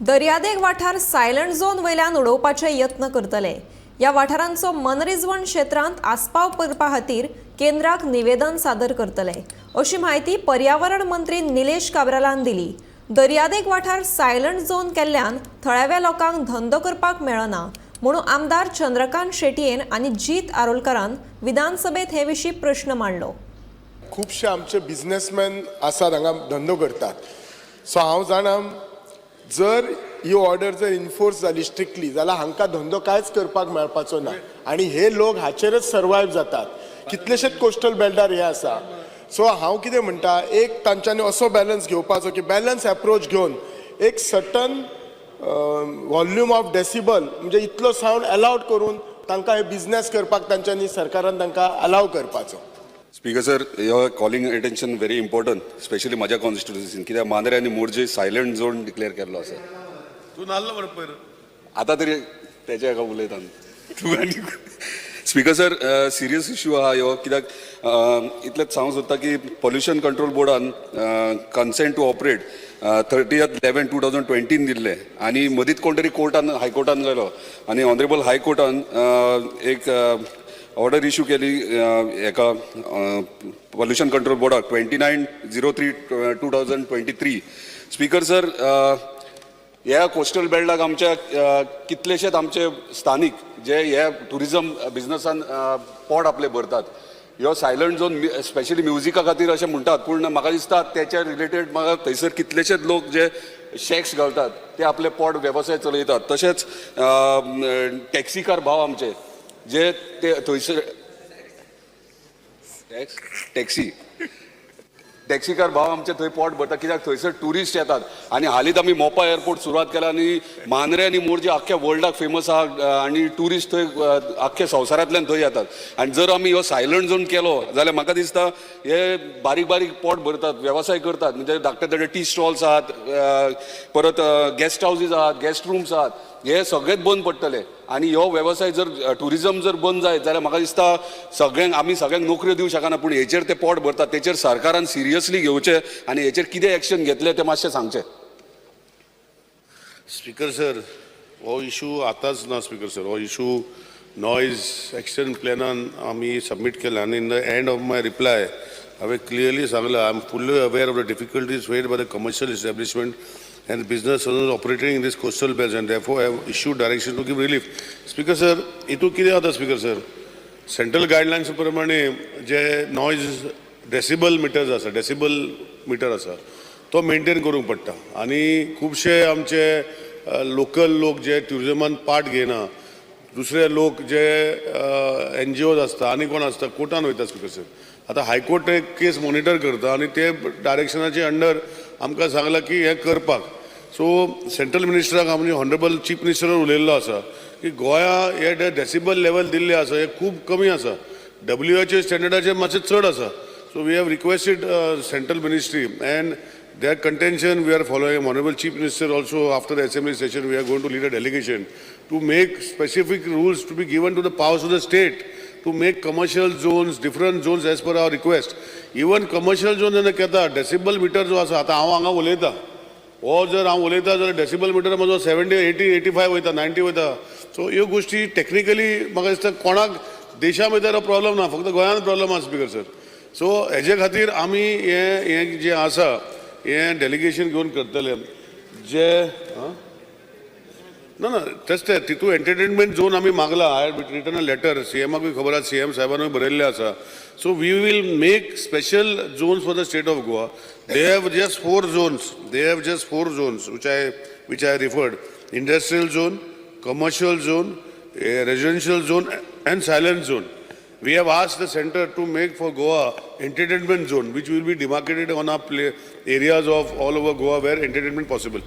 दर्यादेग वाठार silent zone वयल्यान उडोवपाचे यत्न करतले. ह्या वाठारांचो मनरिजवण क्षेत्रांत आस्पाव करपा खातीर केंद्राक निवेदन सादर करतले, अशी म्हायती पर्यावरण मंत्री निलेश काब्रालान दिली. दर्यादेग वाठार सायलंट झोन केल्ल्यान थळाव्या लोकांक धंदो करपाक मेळना म्हणून आमदार चंद्रकांत शेटयेन आनी जीत आरोलकारान विधानसभेत हे विशीं प्रश्न मांडलो. खुबशे आमचे बिजनेसमॅन आसात, हांगा धंदो करतात. सो हांव जाणा, जर ही ऑर्डर जर इन्फोर्स जाली स्ट्रिक्टली जाल्यार हांकां धंदो कांयच करपाक मेळपाचो ना आनी हे लोक हाचेरच सर्वायव जातात. कितलेशेच कोस्टल बेल्टार हे आसा. सो हांव कितें म्हणटा, एक तांच्यांनी असो बॅलन्स घेवपाचो की बॅलन्स एप्रोच घेवन एक सर्टन व्हॉल्यूम ऑफ डेसिबल, म्हणजे इतलो सावंड अलावड करून तांकां हे बिजनेस करपाक तांच्यांनी, सरकारान तांकां अलाव करपाचो. Speaker sir, your calling attention very important, specially म्हाज्या कॉन्स्टिट्युन्सीन, कित्याक मांद्रे आनी मोरजे सायलंट झोन डिक्लेअर केल्लो आसा. तूं नाल्ल मरे पयर. आतां तरी तेच्या हाका उलयता तूं. आनी स्पीकर सर, सिरियस इश्यू आहा ह्यो, कित्याक इतलेंच सांगूंक सोदता की पॉल्युशन कंट्रोल बोर्डान consent to operate 30/11/2020 दिल्लें आनी मदींच कोण तरी कोर्टान, हायकोर्टान गेलो आनी ऑनरेबल हायकोर्टान एक ऑर्डर इश्यू केली हेका, पॉल्युशन कंट्रोल बोर्डाक, 29/03/2023. Speaker sir, ह्या कोस्टल बेल्टाक आमच्या कितलेशेच आमचे स्थानीक जे हे टुरिझम बिझनसान पोट आपले भरतात. ह्यो सायलंट झोन स्पेशली म्युजिका खातीर अशें म्हणटात, पूण म्हाका दिसता तेच्या रिलेटेड म्हाका थंयसर कितलेशेच लोक जे शॅक्स घालतात, ते आपले पोट वेवसाय चलयतात. तशेंच टॅक्सीकार भाव आमचे जे ते थंयसर टॅक्सीकार भाव आमचे थंय पोट भरता, कित्याक थंयसर ट्युरिस्ट येतात. आनी हालींच आमी मोपा एअरपोर्ट सुरवात केला आनी मांद्रे आनी मोरजे आख्ख्या वर्ल्डाक फेमस आहा आनी ट्युरिस्ट थंय आख्ख्या संवसारांतल्यान थंय येतात. आनी जर आमी हो सायलंट झोन केलो जाल्यार म्हाका दिसता हे बारीक बारीक पोट भरतात, वेवसाय करतात, म्हणजे धाकटे धाकटे टी स्टॉल्स आहात, परत गेस्ट हावजीस आहात, गेस्ट रुम्स आहात, हे सगळेच बंद पडटले. आनी हो वेवसाय जर, ट्युरिजम जर बंद जायत जाल्यार म्हाका दिसता सगळ्यांक, आमी सगळ्यांक नोकऱ्यो दिवंक शकना, पूण हेचेर ते पोट भरतात. तेचेर सरकारान सिरियसली घेवचें आनी हेचेर कितें एक्शन घेतलें तें मातशें सांगचें. स्पीकर सर, हो इशू आतांच ना. स्पीकर सर, हो इशू नॉयज एक्शन प्लॅनान आमी सबमीट केला आनी in the end of my reply हांवें क्लियरली सांगलां, I am fully aware of the difficulties faced by the commercial establishment and business owners operating in this coastal belts and therefore have issued direction to give relief. Speaker sir, हितून कितें जाता speaker sir, central guidelines प्रमाणे जे noise decibel metres आसा, decibel metre आसा, तो maintain करूंक पडटा. आनी खुबशे आमचे लोकल लोक जे ट्युरिजमान पार्ट घेयना, दुसरे लोक जे एनजीओज आसता आनी कोण आसता, कोर्टान वयता. स्पीकर सर, आतां हायकोर्ट एक केस मॉनिटर करता आनी ते डायरेक्शनाचे अंडर आमकां सांगलां की हें करपाक. सो सेंट्रल मिनिस्टराक, आमचे ऑनरेबल चीफ मिनिस्टर उलयल्लो आसा की गोंया हे डेसिबल लेवल दिल्ले आसा, हे खूब कमी आसा, WHO स्टँडर्डाचे मातशें चड आसा. So we have requested central ministry and their contention we are following. Honorable Chief Minister also, after the assembly session, we are going to lead a delegation to make specific rules to be given to the powers of the state to make commercial zones, different zones as per our request. Even commercial zone जेन्ना केता, decibel metre जो आसा, आतां हांव हांगा उलयतां, हो जर हांव उलयता जाल्यार डेसिबल मिटर म्हजो 70, 80, 85 वयता, 90 वयता. सो ह्यो गोश्टी टॅक्निकली म्हाका दिसता कोणाक देशा भितर प्रॉब्लम ना, फक्त गोंयांत प्रॉब्लम आसा स्पीकर सर. सो हेजे खातीर आमी हें जें आसा, हें डेलिगेशन घेवन करतले जे आं? ना ना, तेच तें तितू एंटरटेनमेंट झोन आमी मागला. I have written a letter. सीएमाकूय खबर आसा, सीएम साहेबानूय बरयल्लें आसा. So we will make special zones for the state of Goa. They have just four zones. They have just four zones which I referred: industrial zone, commercial zone, residential zone and silent zone. We have asked the center to make for Goa entertainment zone, which will be demarcated on our play areas of all over Goa where entertainment possible.